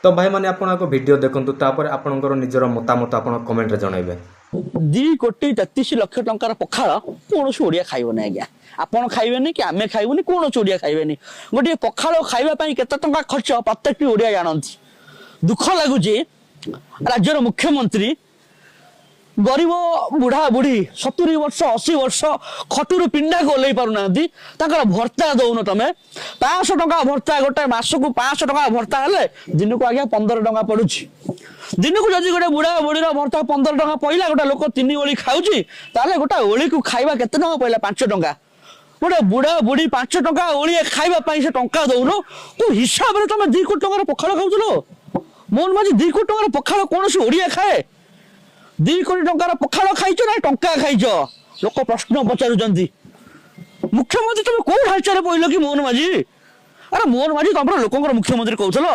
ତ ଭାଇମାନେ, ଆପଣ ଏକ ଭିଡ଼ିଓ ଦେଖନ୍ତୁ, ତାପରେ ଆପଣଙ୍କର ନିଜର ମତାମତ ଆପଣ କମେଣ୍ଟରେ ଜଣାଇବେ। 2 କୋଟି 33 ଲକ୍ଷ ଟଙ୍କାର ପଖାଳ କୌଣସି ଓଡ଼ିଆ ଖାଇବନି ଆଜ୍ଞା। ଆପଣ ଖାଇବେନି କି ଆମେ ଖାଇବୁନି, କୌଣସି ଓଡ଼ିଆ ଖାଇବେନି। ଗୋଟିଏ ପଖାଳ ଖାଇବା ପାଇଁ କେତେ ଟଙ୍କା ଖର୍ଚ୍ଚ, ପ୍ରତ୍ୟେକଟି ଓଡ଼ିଆ ଜାଣନ୍ତି। ଦୁଃଖ ଲାଗୁଛି, ରାଜ୍ୟର ମୁଖ୍ୟମନ୍ତ୍ରୀ ଗରିବ ବୁଢା ବୁଢୀ 70 ବର୍ଷ, 80 ବର୍ଷ ଖଟୁରୁ ପିଣ୍ଡାକୁ ଓହ୍ଲେଇ ପାରୁନାହାନ୍ତି, ତାଙ୍କର ଭର୍ତ୍ତା ଦଉନ ତମେ। 500 ଟଙ୍କା ଭର୍ତ୍ତା, ଗୋଟେ ମାସକୁ 500 ଟଙ୍କା ଭର୍ତ୍ତା ହେଲେ ଦିନକୁ ଆଜ୍ଞା 15 ଟଙ୍କା ପଡୁଛି। ଦିନକୁ ଯଦି ଗୋଟେ ବୁଢା ବୁଢୀର ଭର୍ତ୍ତା 15 ଟଙ୍କା ପଇଲା, ଗୋଟେ ଲୋକ ତିନି ଓଳି ଖାଉଛି, ତାହେଲେ ଗୋଟେ ଓଳିକୁ ଖାଇବା କେତେ ଟଙ୍କା ପଇଲା? 5 ଟଙ୍କା। ଗୋଟେ ବୁଢା ବୁଢୀ 5 ଟଙ୍କା ଓଳିଏ ଖାଇବା ପାଇଁ ସେ ଟଙ୍କା ଦଉନ। କୋଉ ହିସାବରେ ତମେ 2 କୋଟି ଟଙ୍କାର ପଖାଳ ଖାଉଥିଲ ମୋହନ ମାଝୀ? 2 କୋଟି ଟଙ୍କାର ପଖାଳ କୌଣସି ଓଡିଆ ଖାଏ? 2 କୋଟି ଟଙ୍କାର ପଖାଳ ଖାଇଛ ନା ଟଙ୍କା ଖାଇଛ, ଲୋକ ପ୍ରଶ୍ନ ପଚାରୁଛନ୍ତି। ମୁଖ୍ୟମନ୍ତ୍ରୀ, ତମେ କୋଉ ଢାଞ୍ଚାରେ ପଇଲ କି ମୋହନ ମାଝୀ? ଆରେ ମୋହନ ମାଝୀ, ତମର ଲୋକଙ୍କର ମୁଖ୍ୟମନ୍ତ୍ରୀ କହୁଥିଲ।